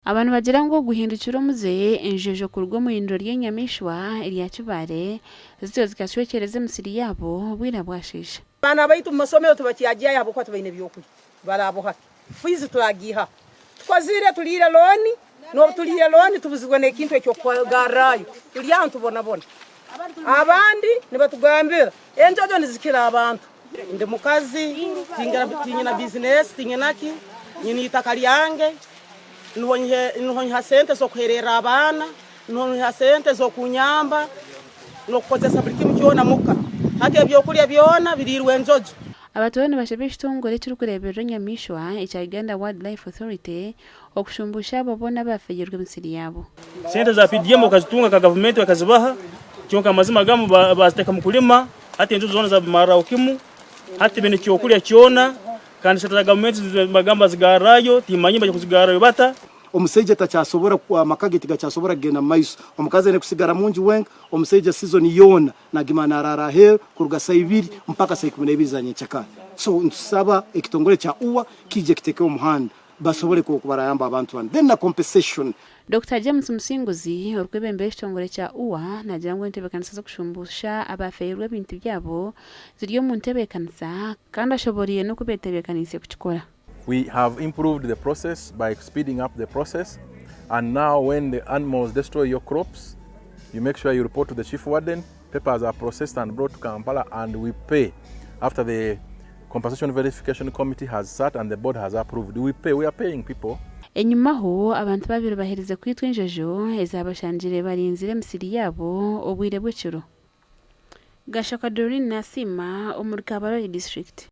Aba nibagira ngu oguhindukire omuze enjojo kuruga omu irindiro ry'enyamaishwa erya Kibaale zityo zikacwekyereza emisiri yaabo obwire bwasheesha. Abaana baitu omu masomero tibakyagyayo ahabw'okuba tibaine by'okurya. Baraaboha ki? Fiizi turaagiiha ha? Tukozire turiire looni, n'obu turiire looni tubuzirwe n'ekintu eky'okugarrayo. Turi aho nitubonabona. Abandi nibatugambira enjojo nizikira abantu. Ndi mukazi, tinyine bizinesi, tinyine ki, nyine eitaka ryange, niho nyiha sente z'okuheerera abaana, niho nyiha sente z'okunyamba n'okukozesa buri kimu kyona muka. Hati ebyokurya byona biriirwe enjojo. Abatuura nibashaba ekitongore ekirikureeberera enyamaishwa ekya Uganda Wildlife Authority okushumbuusha abo boona abaafeeirwe emisiri yaabo. Sente za PDM bakazitunga nka gavumenti bakazibaha kyonka amazima agamu baziteka mu kulima hati enjojo zona zabimariraho kimu hati tibaine kyokurya kyona kandi sente za gavumenti nibagamba bazigarrayo timanyire baija kuzigarrayo bata. Omusaija takyasobora amaka ge tigakyasobora kugenda mumaiso. Omukazi aine kusigara munju wenka, omusaija season yoona nagima naraara aheeru kuruga saa ibiri mpaka saa ikumi n'ebiri za nyenkyakara. So nitusaba ekitongore kya UWA kiije kitekeho omuhanda basobole oku barayamba abantu banu then na compensation. Dokita James Musinguzi, orikwebembera ekitongore kya UWA naagira ngu entebeekanisa z'okushumbuusha abaafeeirwe ebintu byabo ziri omu ntebeekanisa kandi ashoboreire n'oku beetebeekaniise kukikora. We have improved the process by speeding up the process and now when the animals destroy your crops, you make sure you report to the chief warden, papers are processed and brought to Kampala and we pay after the compensation verification committee has sat and the board has approved. We pay, we are paying people. Enyimaho, abantu babiri baherize kwitwa enjojo ezabashangire barinzire emisiri yaabo obwire bw'ekiro. Gashaka Doreen Nasiima omuri Kabarole district.